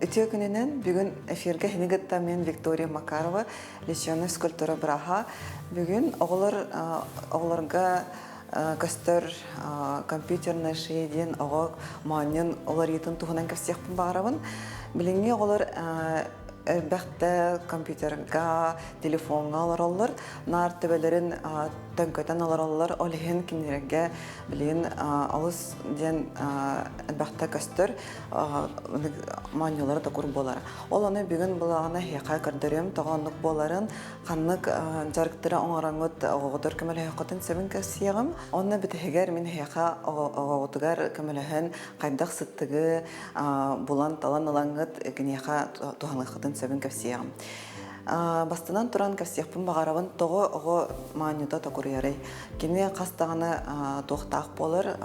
Үтүө күнүнэн бүгүн эфиргэ эһини кытта мен Виктория Макарова, лечебная физкультура быраһа. Бүгүн оҕолор оҕолорго көстөр компьютерная шея диэн оҕо моонньун уларыйыытын туһунан кэпсиэхпин баҕарабын. Билиҥҥи оҕолор элбэхтэ компьютерга, телефоҥҥа олороллор. Наар төбөлөрүн төҥкөтөн олороллор. Ол иһин кинилэргэ билигин олус диэн элбэхтэ көстөр моонньулара токур буолар. Ол ону бүгүн былаҕына эһиэхэ көрдөрүөм, тоҕо оннук буоларын, ханнык дьарыктары оҥороҥҥут оҕоҕутугар көмөлөһүөххүтүн сөбүн кэпсиэҕим. Онно бүтэһигэр мин эһиэхэ оҕоҕутугар көмөлөһөн хайдах сыттыгы булан-талан ылаҥҥыт киниэхэ туһаныаххытын сөбүн кэпсиэҕим. Бастынан туран кэпсиэхпин баҕарабын, тоҕо оҕо моонньута токуруйарый? Кини хас даҕаны туохтаах буолар,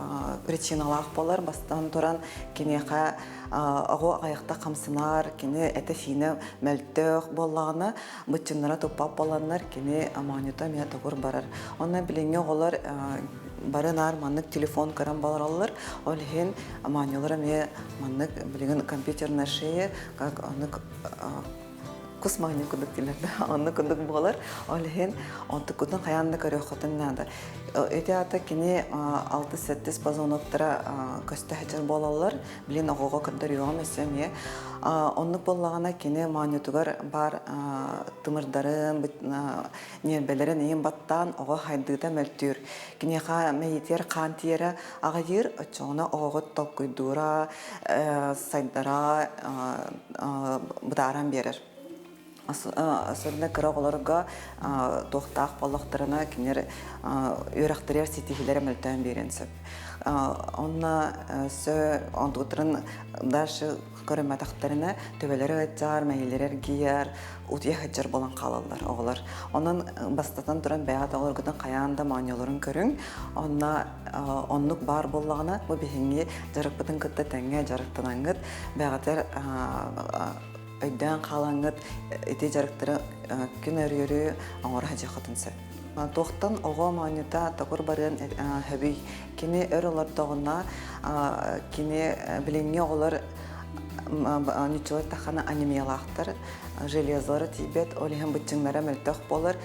причиналаах буолар. Бастатан туран, киниэхэ оҕо аҕыйахта хамсанар, кини этэ-сиинэ мөлтөх буоллаҕына, быччыннара туппат буоланнар, кини моонньута эмиэ токур барар. Онно билиҥҥи оҕолор бары наар маннык телефон көрөн олороллор. Ол иһин моонньулар эмиэ маннык билигин компьютерная шея, как оннук кус маҥнай курдук дииллэр да оннук курдук буолар. Ол иһин онтуккутун хайаан да көрүөххүтүн наада. Ити аата кини 6-7 позвоноктара көстө сылдьар буолаллар. Билин оҕоҕо көрдөрүөҕүм өссө эмиэ. Оннук буоллаҕына кини моонньутугар баар тымырдарын, ньиэрбэлэрин иһин баттаан оҕо хайдыыта мөлтүүр. Киниэхэ мэйиитигэр хаан тиийэрэ аҕыйыыр, оччоҕуна оҕоҕут толкуйдуура, сайдара бытааран биэрэр. Особенно кыра оҕолорго туохтаах буоллахтарына кинилэр үөрэхтэригэр ситиһиилэрэ мөлтөөн биэриэн сөп. Онно өссө онтугуттарын дальше көрүммэтэхтэринэ төбөлөрө ыалдьар, мэйиилэрэ эргийэр, утуйа сылдьар буолан хаалаллар оҕолор. Онон бастатан туран бэйэҕит оҕолоргутун хайаан да моонньуларын көрүҥ. Онно оннук баар буоллаҕына, бу биһиҥҥи дьарыкпытын кытта тэҥҥэ дьарыктанаҥҥыт, бэйэҕитэр өйдөөн хаалаҥҥыт ити дьарыктары күн өрүөрү оҥоро сылдьыаххытын сөп. Туохтан оҕо моонньута токур барыан сөбүй? Кини өр олордоҕуна, кини билиҥҥи оҕолор ньуччалар таххана анемиялаахтар, железолара тиийбэт, ол иһин быччыҥнара мөлтөх буолар.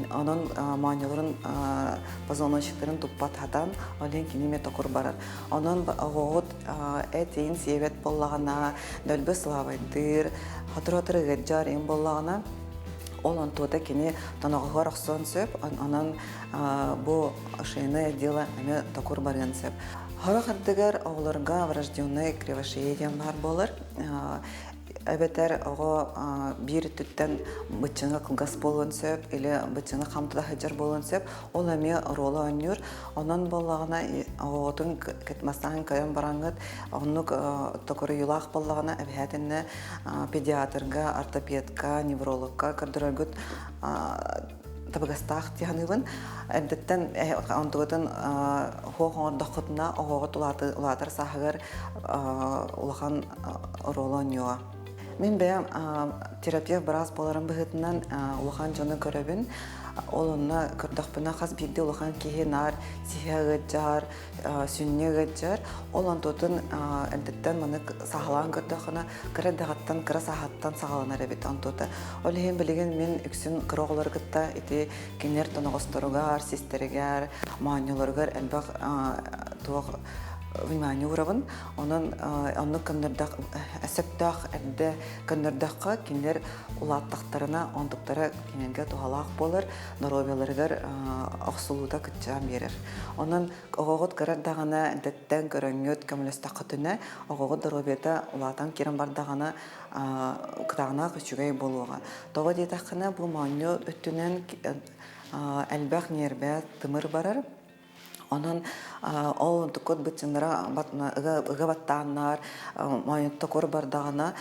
Онон моонньуларын позвоночниктарын туппат хатан, ол иһин кини эмиэ токур барар. Онон оҕоҕут эт-иин сиэбэт буоллаҕына, дөлбө сылаабайдыыр, сотору-сотору ыалдьар иин буоллаҕына, ол онтуота кини тоноҕоһугар охсуон сөп, онон бу шейное дело эмиэ токур барыан сөп. Сорох ардыгар оҕолорго врожденный кривошея диэн баар буолар. Эбэтэр оҕо биир өттүттэн быччыҥа кылгас буолуон сөп или быччыҥа хам тута сылдьар буолуон сөп. Ол эмиэ оруолу оонньуур. Онон буоллаҕына оҕоҕутун массааһын көрөн бараҥҥыт оннук токуруйуулаах буоллаҕына эбэһээтиннэ педиатрга, ортопедка, неврологка көрдөрөргүт табыгастаах дии саныыбын. Эрдэттэн онтугутун хуох оҥордоххутуна оҕоҕут улаатар сааһыгар улахан оруолу оонньуоҕа. Мин бэйэм терапевт быраас буоларым быһыытынан улахан дьону көрөбүн. Ол онно көрдөхпүнэ хас биирдии улахан киһи наар сиһэ ыалдьар, сүнньэ ыалдьар. Ол онтутун эрдэттэн маны саҕалаан көрдөххүнэ кыра эрдэҕиттэн кыра сааһыттан саҕаланар эбит онтута. Ол иһин билигин мин үксүн кыра оҕолору кытта ити кинилэр тоноҕосторугар, систэригэр, моонньуларугар элбэх туох внимание уурабын. Онон оннук көннөрдөх сөптөөх эрдэ көннөрдөххө кинилэр улааттахтарына онтуктара кинилэргэ туһалаах буолар, доруобуйаларыгар охсулуута кыччаан биэрэр. Онон оҕоҕут кыра даҕаны дэттэн көрөҥҥүт көмөлөстөххүтүнэ оҕоҕут доруобуйата улаатан киирэн бардаҕына кытаанах үчүгэй буолуоҕа. Тоҕо диэтэххинэ бу моонньу өттүнэн элбэх ньиэрбэ тымыр барар. Онон ол онтуккут быччыннара ыга баттааннар моонньуттокур бардаҕына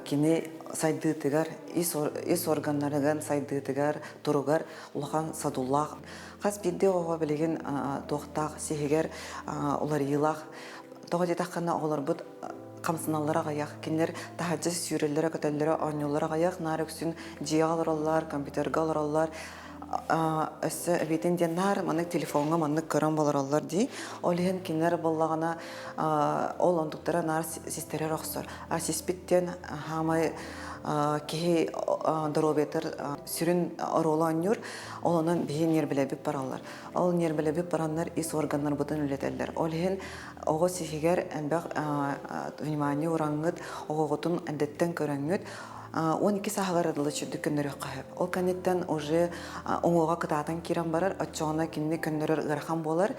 кини сайдыытыгар ис органнарыгар сайдыытыгар туругар улахан содуллаах. Хас биирдии оҕоҕо билигин туохтаах сиһигэр уларыйыылаах. Тоҕо диэтэххинэ оҕолорбут хамсаналлара аҕыйах. Кинилэр таһырдьа сүүрэллэрэ, көтөллөрө, оонньууллара аҕыйах. Наар үксүн дьиэҕэ олороллор, компьютерга олороллор. Өссө эбиитин диэн наар маннык телефоҥҥа маннык көрөн болороллор дии. Ол иһин кинилэр буоллаҕына ол онтуктара наар систэрэр охсор. А сиспит диэн хаамай киһи доруобуйатыгар сүрүн оруолу оонньуур. Ол онон биһи ньиэрбэлэбит бараллар. Ол ньиэрбэлэбит бараннар ис органнарбытын үлэтэллэр. Ол иһин оҕо сиһигэр элбэх внимание ураҥҥыт, оҕоҕутун эрдэттэн көрөҥҥүт 12 сааһыгар дылы чүрдүк көннөрүөххэ сөп. Ол кэнниттэн уже уҥуоҕа кытаатан киирэн барар, оччоҕуна кинини көннөрөр ыарахан буолар.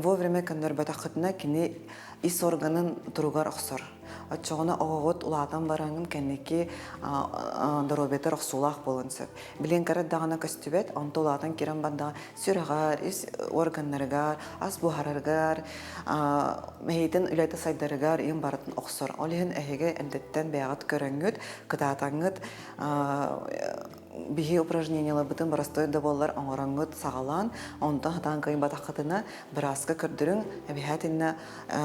Вовремя көннөрбөтөххүтүнэ кини ис органын туругар охсор. Оччоҕуна оҕоҕут улаатан бараҥын кэнники доруобуйатыгар охсуулаах буолуон сөп. Билин кыра даҕаны көстүбэт, онто улаатан киирэн бардаҕа сүрэҕэр, ис органнарыгар, ас буһарарыгар, мэйиитин үлэтэ сайдарыгар им барытын охсор. Ол иһин эһиги эрдэттэн бэйэҕит көрөҥҥүт, кытаатаҥҥыт биһи упражнениеларбытын боростуой да буоллар оҥороҥҥут саҕалаан, онтон сатаан кыайбатаххытына бырааска көрдөрүҥ, эбиһээтиннэ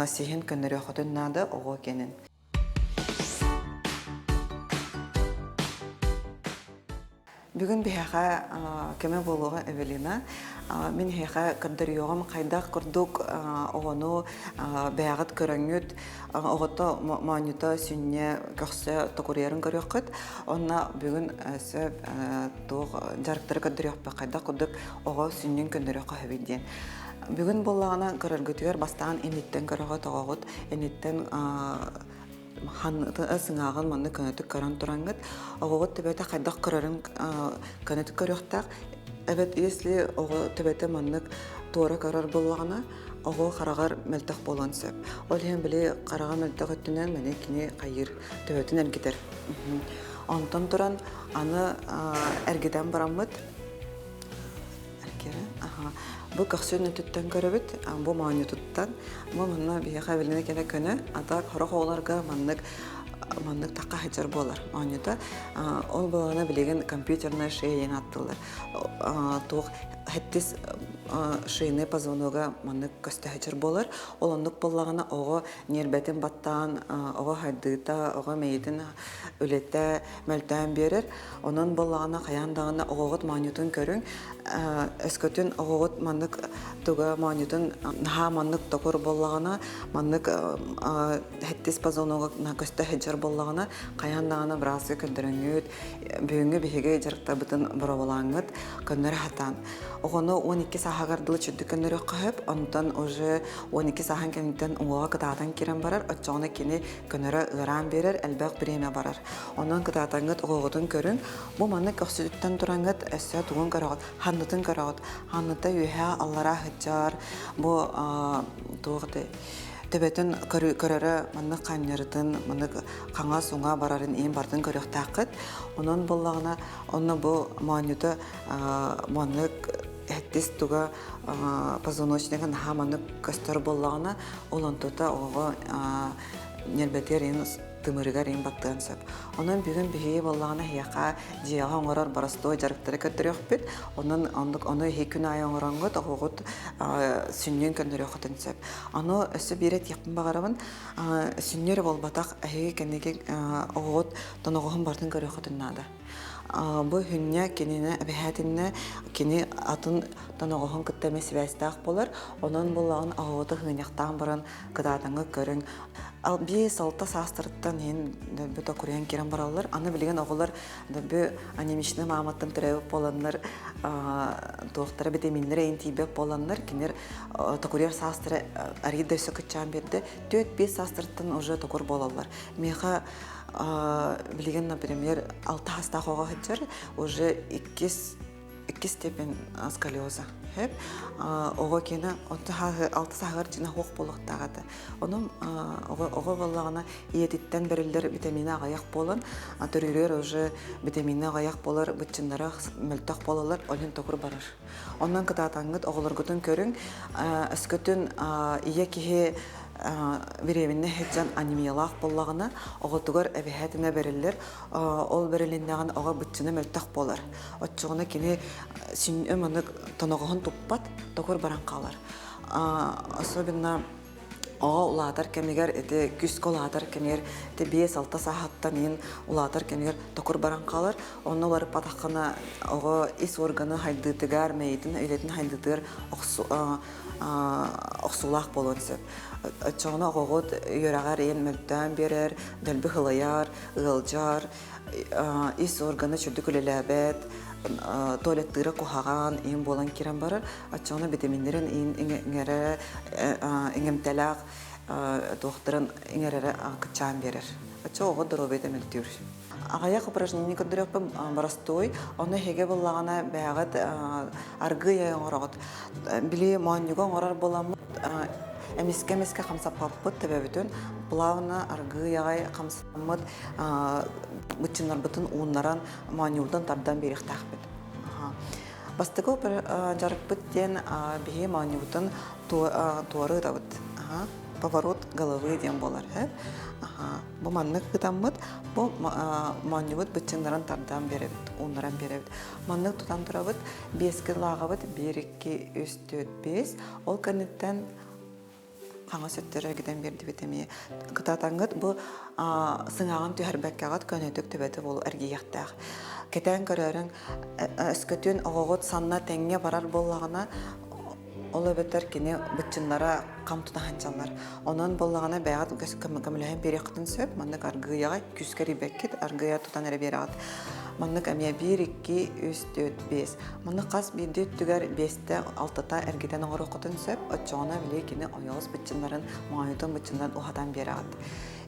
сиһин көннөрүөххүтүн наада оҕо кэнин. Бүгүн биһиэхэ көмө буолуоҕа Эвелина. Мин эһиэхэ көрдөрүөҕүм хайдах курдук оҕону бэйэҕит көрөҥҥүт, оҕото моонньута сүнньэ көхсө токуруйарын көрүөххүт. Онно бүгүн сөп туох дьарыктары көрдөрүөхпүт хайдах курдук оҕо сүнньүн көннөрүөххэ сөбүй диэн. Бүгүн буоллаҕына көрөргүтүгэр бастаан инниттэн көрөҕүт оҕоҕут инниттэн сыҥааҕын маннык көнөтүк көрөн тураҥҥыт оҕоҕут төбөтө хайдах көрөрүн көнөтүк көрүөхтээх эбэт если оҕо төбөтө маннык туора көрөр буоллаҕына оҕо хараҕар мөлтөх буолуон сөп ол иһин били хараҕа мөлтөх өттүнэн маны кини хайыыр төбөтүн эргитэр онтон туран аны эргитэн бараммыт Бу көхсүн өттүттэн көрөбүт, бу моонньутуттан. Бу манна биһиэхэ билинэ кэлэ көнө, а так сорох оҕолорго маннык маннык тахха сылдьар буолар моонньута. Ол буолана билигин компьютерная шея диэн ааттыыллар. Туох хэттис шейный позвонога маннык көстө сылдьар буолар. Ол оннук буоллаҕына оҕо ньиэрбэтин баттаан, оҕо хайдыыта, оҕо мэйиитин үлэтэ мөлтөөн биэрэр. Онон буоллаҕына хайаан даҕаны оҕоҕут моонньутун көрүҥ. Өскөтүн оҕоҕут маннык туга моонньутун наһаа маннык токур буоллаҕына, маннык хэттис позвонога көстө сылдьар буоллаҕына, хайаан даҕаны бырааска көрдөрөҥҥүт, бүгүҥҥү биһиги дьарыктарбытын боруобалааҥҥыт, көннөрө сатаан. Оҕону 12 сааһыгар дылы чүрдүк көннөрүөххэ сөп, онтон уже 12 сааһын кэнниттэн уҥуоҕа кытаатан киирэн барар, оччоҕуна кини көнөрө ыараан биэрэр, элбэх бириэмэ барар. Онон кытаатаҥҥыт оҕоҕутун көрүҥ. Бу маннык көхсүтүттэн тураҥҥыт өссө тугун көрөҕүт? Ханнытын көрөҕүт? Ханныта үөһээ аллараа сылдьар. Бу туох этэй? Төбөтүн көрөрө маннык ханньарытын, маннык хаҥас уҥа барарын иин барытын көрүөхтээххит. Онон буоллаҕына, онно бу моонньута маннык эттис туга позвоночнига наһаа маннык көстөр буоллаҕына, ол онтута оҕоҕо ньэрбэтигэр иин тымырыгар иин баттыан сөп. Онон бүгүн биһиги буоллаҕына эһиэхэ дьиэҕэ оҥорор боростуой дьарыктары көрдөрүөхпүт. Онон оннук ону эһи күн аайы оҥороҥҥут оҕоҕут сүнньүн көннөрүөххүтүн сөп. Ону өссө биир этиэхпин баҕарабын. Сүнньү эрэ буолбатах, эһиги кэнники оҕоҕут тоноҕоһун барытын көрүөххүтүн наада. Бу хүннэ кинини эбэһээтиннэ кини атын тоноҕоһун кытта эмиэ сибээстээх буолар. Онон буоллаҕын оҕоҕуту сыынньахтаан баран кытаатаҥҥа көрүҥ. 5-6 саастарыттан иһин дөлбү токуруйан киирэн бараллар. Аны билигин оҕолор дөлбү анемичный мааматтан төрөөбүт буоланнар туохтара битэмииннэрэ иһин тиийбэт буоланнар кинилэр токуруйар саастара арыый да өссө кыччаан биэрдэ. 4-5 саастарыттан уже токур буолаллар. Миэхэ билигин, например, алта саастаах оҕо сылдьар, уже иккис иккис степень сколиоза. Хэп оҕо киэнэ алта сааһыгар дьинэ хуох буолуохтаах этэ. Онон оҕо буоллаҕына ийэтиттэн бэриллэр витамина аҕыйах буолан, төрүүрүгэр уже витамина аҕыйах буолар, быччыннара мөлтөх буолаллар, ол иһин токур барар. Онон кытаатаҥҥыт оҕолоргутун көрүҥ, өскөтүн ийэ киһи беременна сылдьан анемиялаах буоллаҕына, оҕотугар эбэһээтинэ бэриллэр, ол бэрилиннэҕин оҕо быччына мөлтөх буолар. Оччоҕуна кини сүнньү маннык тоноҕоһун туппат, токур баран хаалар. Особенно. Оҕо улаатар кэмигэр ити күүскэ улаатар кэмигэр ити 5-6 сааһыттан иһин улаатар кэмигэр токур баран хаалар. Онно уларыппатаххына оҕо ис органы хайдыытыгар, мэйиитин үлэтин хайдыытыгар охсуулаах буолуон сөп. Оччоҕуна оҕоҕут үөрэҕэр иһин мөлтөөн биэрэр, дэлби сылайар, ыалдьар, ис органа чүрдүк үлэлээбэт, туалеттыыра куһаҕан, иһин буолан киирэн барар. Оччоҕуна битэмииннэрин иһин иҥэрэрэ, иҥэмтэлээх туохтарын иҥэрэрэ кыччаан биэрэр. Оччо оҕо доруобуйата мөлтүүр. Аҕыйах упражнение көрдөрүөхпүн боростуой. Ону эһиги буллаҕына бэйэҕит аргыый оҥороҕут. Били моонньугу оҥорор буоламмыт эмискэ-эмискэ хамсаппаппыт төбөбүтүн плавно аргыый аҕай хамсаммыт быччыннарбытын ууннаран моонньуурдан тардан биэриэхтээхпит. Бастакы дьарыкпыт диэн биһи моонньубутун туора ытабыт. Поворот головы диэн буолар. Бу маннык ытаммыт, бу моонньубут быччыҥнарын тардан биэрэбит, ууннаран биэрэбит. Маннык тутан турабыт, биэскэ лааҕабыт, биир, икки, үс, түөрт, биэс. Ол кэнниттэн хаҥас өттүгэр эргитэн биэрдибит эмиэ. Кытаатаҥҥыт бу сыҥааҕын түһэрбэккэҕит көнөтүк төбөтө буолу эргийиэхтээх. Кэтээн көрөөрүҥ, өскөтүн оҕоҕут санна тэҥҥэ барар буоллаҕына, Ол эбэтэр кини быччыннара хам тута сылдьаллар. Онон буоллаҕына бэйэҕит көмөлөһөн биэриэххитин сөп. Маннык аргыыйаҕа күүскэ эрийбэккит, аргыыйа тутан эрэ биэрэҕит. Маннык эмиэ биир, икки, үс, түөрт, биэс. Маннык хас биирдии өттүгэр биэстэ, алтата эргитэн оҥоруоххутун сөп. Оччоҕуна били кини ойоҕос быччыннарын, моойутун быччыннарын уһатан биэрэҕит.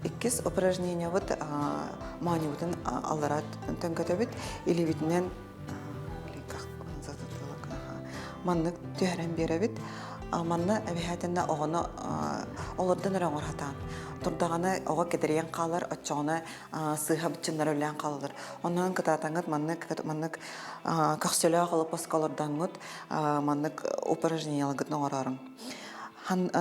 Иккис упражнениебыт моонньубутун аллара төҥкөтөбүт. Илиибитинэн Маннык түһэрэн биэрэбит. Манна эбэһээтинэ оҕону олордон эрэ оҥоро сатаан. Турдаҕына оҕо кэдэрийэн хаалар, оччоҕуна сыыһа быччыннара үлэлээн хаалаллар. Онон кытаатаҥҥыт маннык маннык көхсөлөөх олоппоско олордоҥҥут маннык упражненияларгытын оҥорооруҥ.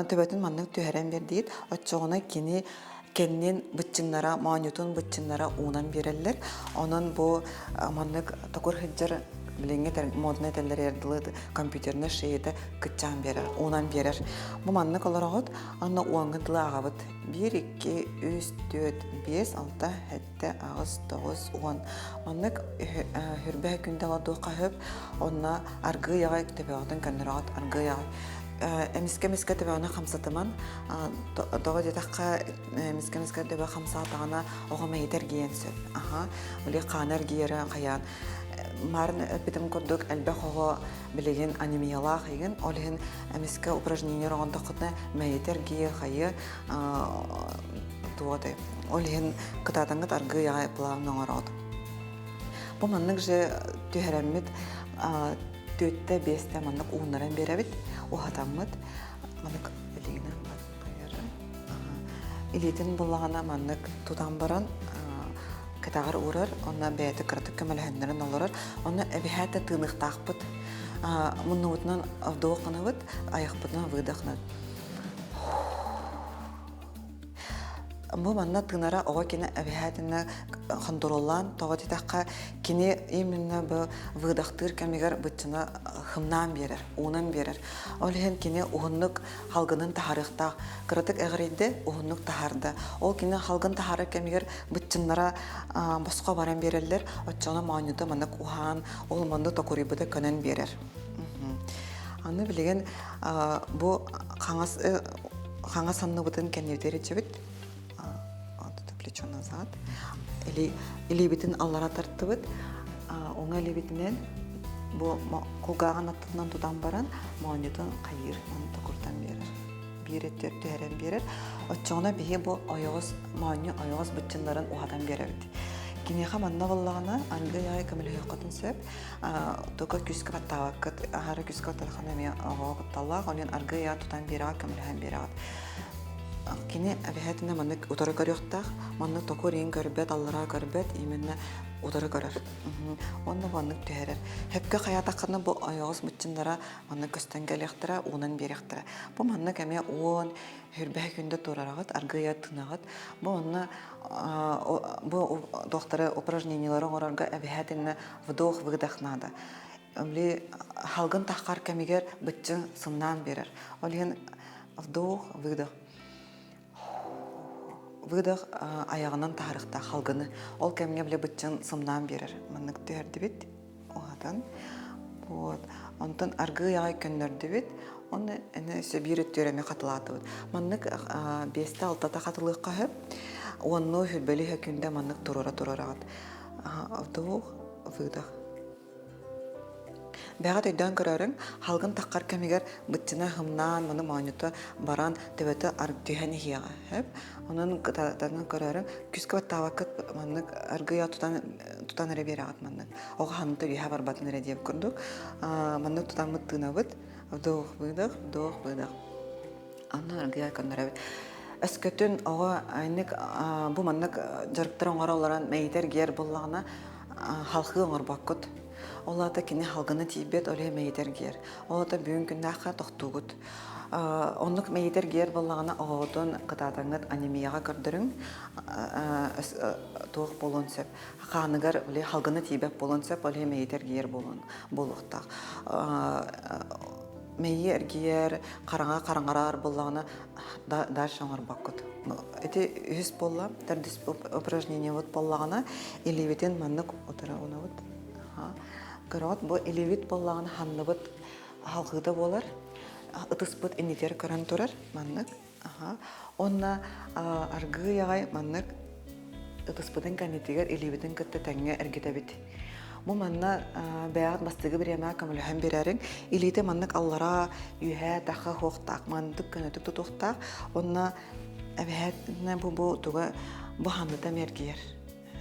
Төбөтүн маннык түһэрэн биэрдигит, оччоҕуна кини кэннин быччыҥнара, моонньутун быччыҥнара уунан биэрэллэр. Онон бу маннык токур сылдьар билиҥҥи модный этэллэригэр дылы компьютернай шеята кыччаан биэрэр, уунан биэрэр. Бу маннык олороҕут, онно уоҥҥа дылы ааҕабыт. Биир, икки, үс, түөрт, биэс, алта, сэттэ, аҕыс, тоҕус, уон. Маннык хүрбэһэ күндэ олордуохха сөп. Онно аргыый аҕай төбөҕүтүн көннөрөҕүт, аргыый аҕай. Эмискэ-эмискэ төбөҕүнү хамсатыман, тоҕо диэтэххэ, эмискэ-эмискэ төбө хамсаатаҕына оҕо мэйитэ эргийэн сөп. Аха, били хаана эргийэрэ хайаан. Марын эппитим курдук элбэх оҕо билигин анемиялаах игин, ол иһин эмискэ упражнение оҥордоххутуна мэйитэ эргийэ хайы туотай. Ол иһин кытаатаҥҥыт аргыый аҕай плавно оҥороот. Бу маннык же түһэрэммит түөттэ биэстэ маннык ууннаран биэрэбит, уһатаммыт. Маннык илиинэн илиитин буллаҕына маннык тутан баран кэтэҕэр уурар, онно бэйэтэ кыратык көмөлөһөннөрөн олорор. Онно эбиһээтэ тыыныахтаахпыт. Муннубутунан вдох гынабыт, айахпытынан выдох гынабыт. Бу манна тыынара оҕо кини эбэһээтинэ хонтуруоллаан, тоҕо диэтэххэ, кини именно бу выдохтыыр кэмигэр быччына хымнаан биэрэр, уунан биэрэр. Ол иһин кини уһуннук халгынын таһаарыахтаах. Кыратык эҕирийдэ, уһуннук таһаарда. Ол кини халгын таһаарар кэмигэр быччыннара босхо баран биэрэллэр, оччоҕуна моонньута маннык уһаан, ол манна токуруйбута көнөн биэрэр. Аны билигин бу хаҥас хаҥас санныбытын кэннибитигэр илдьэбит плечо назад илиибитин аллара тартыбыт уҥа илиибитинэн бу кулгааҕын аттытынан тутан баран моонньутун хайыыр ону токурутан биэрэр биир өттүгэр түһэрэн биэрэр оччоҕуна биһи бу ойоҕос моонньу ойоҕос быччыннарын уһатан биэрэбит киниэхэ манна буоллаҕына аныгы аҕай көмөлөһүөххүтүн сөп Тука күүскэ баттаабаккыт, аһара күүскэ баттаатаххына эмиэ оҕоҕо кутталлаах, онон аргыый аҕа тутан биэрэҕит, көмөлөһөн биэрэҕит. Кини эбэһээтинэ маннык утары көрүөхтээх, маннык токур иин көрбөт, аллараа көрбөт, именно утары көрөр. Уонна маннык түһэрэр. Хөпкө хайаатаххына бу ойоҕос быччыннара маннык көстөн кэлиэхтэрэ, уунан биэриэхтэрэ. Бу маннык эмиэ уон хүрбэһэ күндэ туорараҕыт, аргыый тынаҕыт. Бу онно бу туохтары упражнениелары оҥорорго эбэһээтинэ вдох-выдох надо. Били халгын таххар кэмигэр быччыҥ сымнаан биэрэр. Ол иһин вдох-выдох. Выдох айаҕынан таһарыахтаах халгыны. Ол кэмҥэ бile быччын сымнаан биэрэр. Маннык түһэрдибит. Уһатан. Вот. Онтон аргыый аҕай көннөрдүбүт. Оны эне өссө биир өттүгэр эмиэ хатылаатыбыт. Маннык биэстэ-алтата хатылыахха сөп. Уонну хүрбэли күндэ маннык туруора туруораҕыт. Вдох, выдох. Бэҕэ өйдөөн көрөөрүҥ, халгын таххар кэмигэр быччына хымнаан, маны моонньута баран төбөтө түһэн иһиэҕэ. Сөп? Онон кытаатанан көрөөрүҥ, күүскэ баттаабаккыт маннык аргыйа тутан тутан эрэ биэрэҕит маннык. Оҕо ханныта үөһэ барбатын эрэ диэбит курдук. Маннык тутаммыт тыынабыт. Вдох, выдох, вдох, выдох. Онно аргыйа көннөрөбүт. Өскөтүн оҕо айнык бу маннык дьарыктар оҥоро олорон мэйитэр гиэр буоллаҕына халхыы оҥорбоккут. Ол аата кини халгына тиийбэт, ол иһин мэйитэр гиэр. Ол аата бүгүн күннээххэ тохтуугут. Оннук мэйитэр гиэр буоллаҕына оҕоҕутун кытаатаҥҥыт анемияҕа көрдөрүҥ туох буолуон сөп. Хааныгар били халгына тиийбэт буолуон сөп, ол иһин мэйитэр гиэр буолуон буолуохтаах. Мэйии эргийэр, хараҥа хараҥарар буоллаҕына дальше оҥорбоккут. Ити үһүс буолла, төрдүс упражнение вот буоллаҕына илиибитин маннык утара унабыт. Көрөҕүт, бу илиибит буоллаҕына ханныбыт халҕыыта буолар, ытыспыт иннитигэр көрөн турар маннык. Уонна аргыый аҕай маннык ытыспытын кэннитигэр илиибитин кытта тэҥҥэ эргитэбит. Бу манна бэйэҕит бастакы бириэмэҕэ көмөлөһөн биэрэриҥ. Илиитэ маннык аллараа, үөһээ тахха хуохтаах, маннык көнөтүк тутуохтаах. Уонна эбэһээт бу бу туга бу ханныта эргийэр.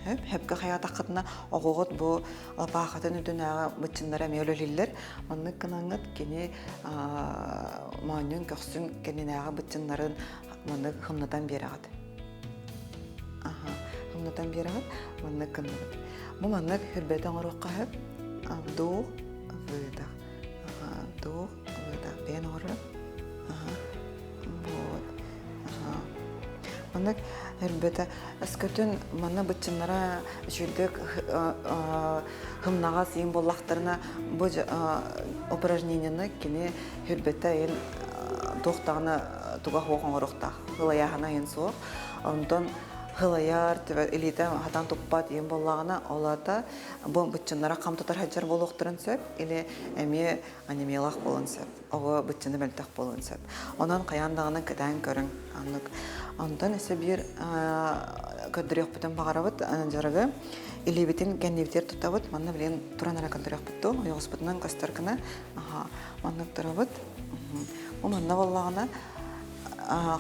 Хөп, хөпкө хайаатаххытына оҕоҕут бу лапаахатын үрдүнээҕи быччыннара эмиэ үлэлииллэр. Маннык гынаҥҥыт кини моонньун көхсүн кэннинээҕи быччыннарын маннык хымнатан биэрэҕит. Аха, хымнатан биэрэҕит, маннык гынныбыт. Бу маннык хүрбэтэ оҥоруохха сөп. Вдох, выдох. Аха, вдох, выдох. Бэйэн оҥорор. Аха. Вот. Аха. Маннык хүрбэтэ өскөтүн манна быччыннара үчүгдүк хымнаҕас иин буоллахтарына бу упражнениены кини хүрбэтэ иин туох даҕаны туга суох оҥоруохтаах. Ылайааһына иин суох. Онтон һылайар, илиитэ хатан туппат иин буоллаҕына, ол аата бу быччыннара хам тутар сылдьар буолуохтарын сөп или эмиэ анемиялаах буолуон сөп. Оҕо быччыны мөлтөх буолуон сөп. Онон хайаан даҕаны кэтээн көрүҥ. Оннук. Онтон өссө биир көрдөрүөхпүтүн баҕарабыт дьарыгы. Илиибитин кэннибитигэр тутабыт. Манна билигин туран эрэ көрдөрүөхпүт дуу. Ойоҕоспутунан көстөр гына. Маннык турабыт. Бу манна буоллаҕына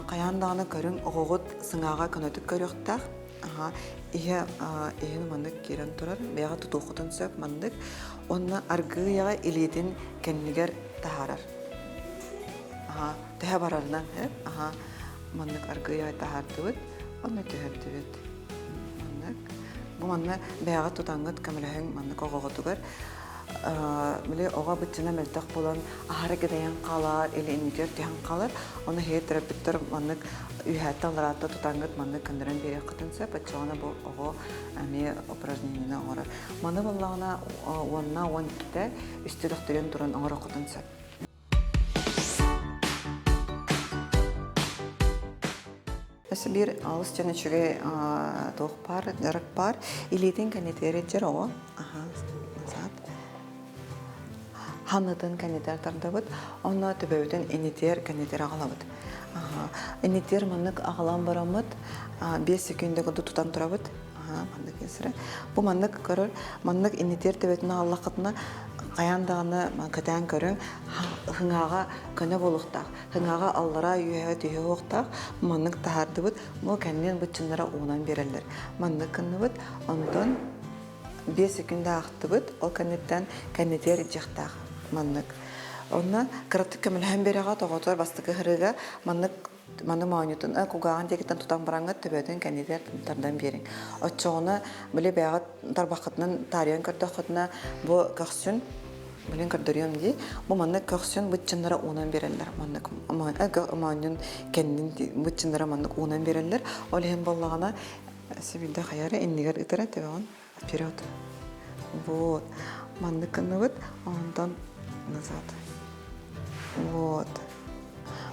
хайаан даҕаны көрүҥ оҕоҕут сыҥааҕа көнөтүк көрүөхтээх. Иһэ иһин маннык киирэн турар, бэйэҕэ тутуоххутун сөп маннык. Уонна аргыыйаҕа илиитин кэннигэр таһаарар. Төһө барарынан аха маннык аргыыйаҕа таһаардыбыт, онно түһэрдибит. Маннык. Бу манна бэйэҕэ тутаҥҥыт көмөлөһүҥ маннык оҕоҕутугар били оҕо быччына мөлтөх буолан аһара кэдэйэн хаалар или иннитигэр түһэн хаалар ону иһигэр төрөппүттэр маннык үөһээттэн аллараатта тутаҥҥыт маннык көннөрөн биэриэххитин сөп оччоҕуна бу оҕо эмиэ упражнениены оҥорор маны буоллаҕына уонна 12-тэ үстэ төхтүрүйэн туран оҥоруоххутун сөп. Өссө биир алыс дьон үчүгэй туох баар, дьарык баар. Илиитин кэннитигэр илдьэр оҕо. Аха, назад. Ханнытын кэннитигэр тардабыт. Онно төбөбүтүн иннитигэр кэннитигэр аҕалабыт. Иннитигэр маннык аҕалан бараммыт 5 секунда курдук тутан турабыт. Маннык сирэ. Бу маннык көрөр, маннык иннитигэр төбөтүн аҕаллаххытына хайаан даҕаны кэтээн көрүҥ, хыҥааҕа көнө буолуохтаах. Тыҥаҕа аллараа үөһэ түһэ уохтаах маннык таһаардыбыт, бу кэннин быччыннара уунан биэрэллэр. Маннык гынныбыт, онтон 5 секунда аахтыбыт, ол кэнниттэн кэннитигэр илдьиэхтээх маннык. Онно кыратык көмөлөһөн биэрэҕэ тоҕотор бастакы ыһырыыга маннык маны моонньутун кулгааҕын диэкиттэн тутан бараҥҥыт төбөтүн кэннитигэр тардан биэриҥ. Оччоҕуна били бэйэҕит тарбаххытынан таарыйан көрдөххүтүнэ бу көхсүн Блин, көрдөрүөм дии. Бу маннык көхсүн быччыннара уунан биэрэллэр. Маннык моонньун кэннин быччыннара маннык уунан биэрэллэр. Ол иһин буоллаҕына сибилдэ хайары иннигэр ытыра төбөҕүн вперед. Вот. Маннык гынныбыт. Онтон назад. Вот.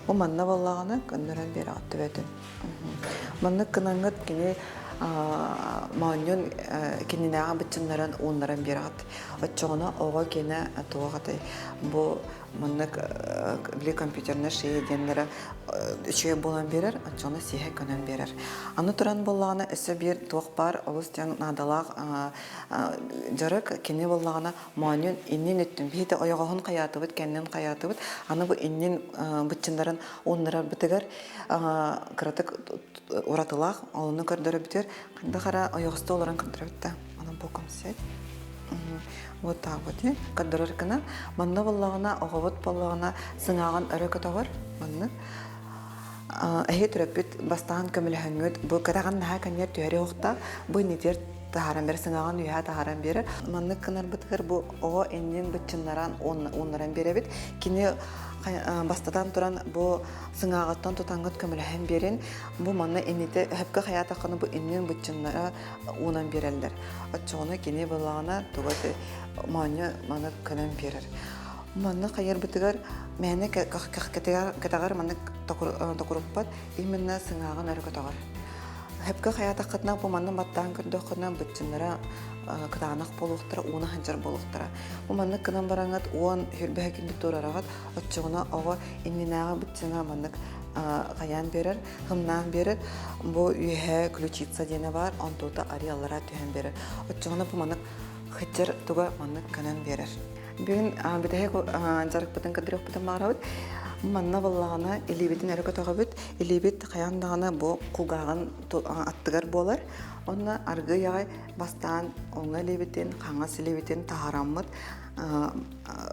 Бу манна буоллаҕына көннөрөн биэрэҕит төбөтүн. Маннык гынаҥҥыт кини моонньун кининээҕи быччыннаран ууннаран биэрэҕит. Оччоҕуна оҕо киэнэ туох атай бу маннык били компьютерная шея диэннэрэ үчүгэй буолан биэрэр, оччоҕуна сиэһэ көнөн биэрэр. Аны туран буоллаҕына өссө биир туох баар олус диэн наадалаах дьарык кини буоллаҕына моонньун иннин өттүн биһиги ойоҕоһун хайаатыбыт, кэннин хайаатыбыт, аны бу иннин быччыннарын ууннарарбытыгар кыратык уратылаах олуну көрдөрөбүтүгэр хайдах эрэ ойоҕосто олорон көрдөрөбүт да онон боком сядь вот так вот көрдөрөр гына манна буоллаҕына оҕобут буоллаҕына сыҥааҕын өрө көтөҕөр маннык эһи төрөппүт бастаан көмөлөһөҥҥүт бу кэтэҕин наһаа кэннигэр түһэри уохта бу иннитигэр таһааран биэрэр сыҥааҕын үөһэ таһааран биэрэр маннык гынарбытыгар бу оҕо иннин быччыннаран ууннаран биэрэбит кини бастатан туран бу сыҥааҕыттан тутаҥҥыт көмөлөһөн биэрин бу манна иннитэ өһөпкө хайаатаххына бу иннин быччыннара уунан биэрэллэр оччоҕуна кини буоллаҕына туга моонньу маны көнөн биэрэр манна хайарбытыгар мээнэ кэтэҕэр маннык токуруппат именно сыҥааҕын өрө көтөҕөр Хөпкө хайаатаххытына бу манна баттаан көрдөххүнэ быччыннара кытаанах буолуохтара, ууна сылдьар буолуохтара. Бу маннык гынан бараҥҥыт уон хүрбэһэ күндү туорараҕыт, оччоҕуна оҕо иннинээҕи быччына маннык хайаан биэрэр, хымнаан биэрэр. Бу үөһэ ключица диэнэ баар, онтута ариаллара түһэн биэрэр. Оччоҕуна бу маннык хыджар туга маннык көнөн биэрэр. Бүгүн бүтэһик дьарыкпытын көрдөрүөхпүтүн баҕарабыт. Манна буоллаҕына илиибитин өрө көтөҕөбүт. Илиибит хайаан даҕаны бу кулгааҕын аттыгар буолар. Онно аргыый аҕай бастаан оҥо илиибитин, хаҥас илиибитин таһаараммыт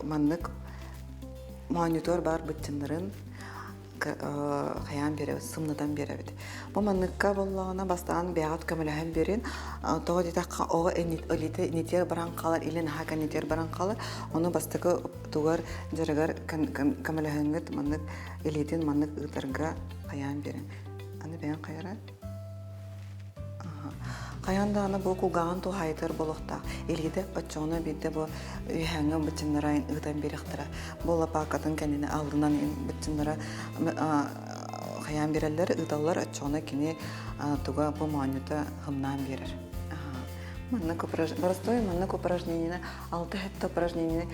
маннык моонньутугар баар быччыннарын хайаан биэрэбит, сымнатан биэрэбит. Бу манныкка буоллаҕына бастаан бэйэҕит көмөлөһөн биэрин. Тоҕо диэтэххэ оҕо илиитэ инитигэр баран хаалар или наһаа кэннитигэр баран хаалар. Ону бастакы тугар дьарыгар көмөлөһөҥҥүт маннык илиитин маннык ыытарга хайаан биэрин. Аны бэйэҥ хайара? Хайаан даҕаны бу кулгааҕын туһаайытыгар буолуохтаах. Илиитэ оччоҕуна биирдэ бу үөһээҥҥи быччыннара ыытан биэриэхтэрэ. Бу лапаакатын кэннинэ алдынан быччыннара хайаан биэрэллэр, ыыталлар, оччоҕуна кини туга бу моонньута хымнаан биэрэр. Маннык боростуой маннык упражнениены алта-сэттэ упражнениены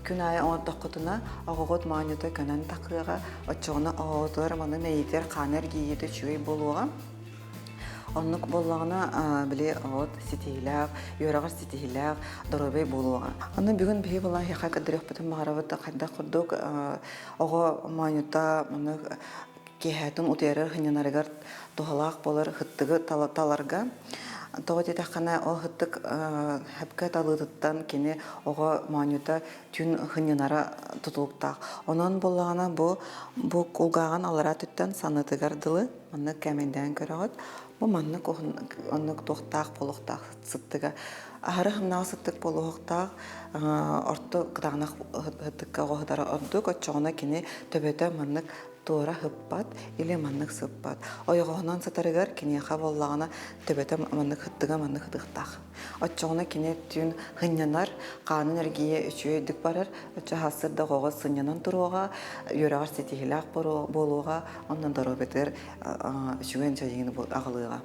күн аайы оҥордоххутуна оҕоҕут моонньута көнөн тахыаҕа, оччоҕуна оҕоҕутугар маны мэйиитигэр хаана эргийиитэ үчүгэй буолуоҕа. Оннук буоллаҕына, били от ситиһиилээх, үөрэҕэр ситиһиилээх, доруобай буолуоҕа. Аны бүгүн биһи була эһиэхэ көрдөрүөхпүтүн баҕарабыт хайдах курдук оҕо моонньута маннык киэһэтин утуйарыгар сынньанарыгар туһалаах буолар һыттыгы таларга. Тоҕо диэтэххинэ, ол һыттык сөпкө талыытыттан кини оҕо моонньута түүн сынньанара тутулуктаах. Онон буоллаҕына бу бу кулгааҕын аллараа өттүттэн саннытыгар дылы Маннык кээмэйдээн көрөҕүт. Бу маннык оннук туохтаах буолуохтаах сыттыга. Аһары хымнаҕа сыттык буолуохтаах, орто кытаанах сыттыкка оҕоһутара ордук. Оччоҕуна кини төбөтө маннык туора сыппат или маннык сыппат. Ойоҕоһунан сытарыгар киниэхэ буоллаҕына төбөтө маннык сыттыга маннык сытыахтаах. Оччоҕуна кини түүн сынньанар, хаанын эргийэ үчүгэйдик барар, оччо сарсыарда оҕоҕо сынньанан туруоҕа, үөрэҕэр ситиһиилээх буолуоҕа, онно доруобуйатыгар үчүгэй дьайыыны аҕалыаҕа.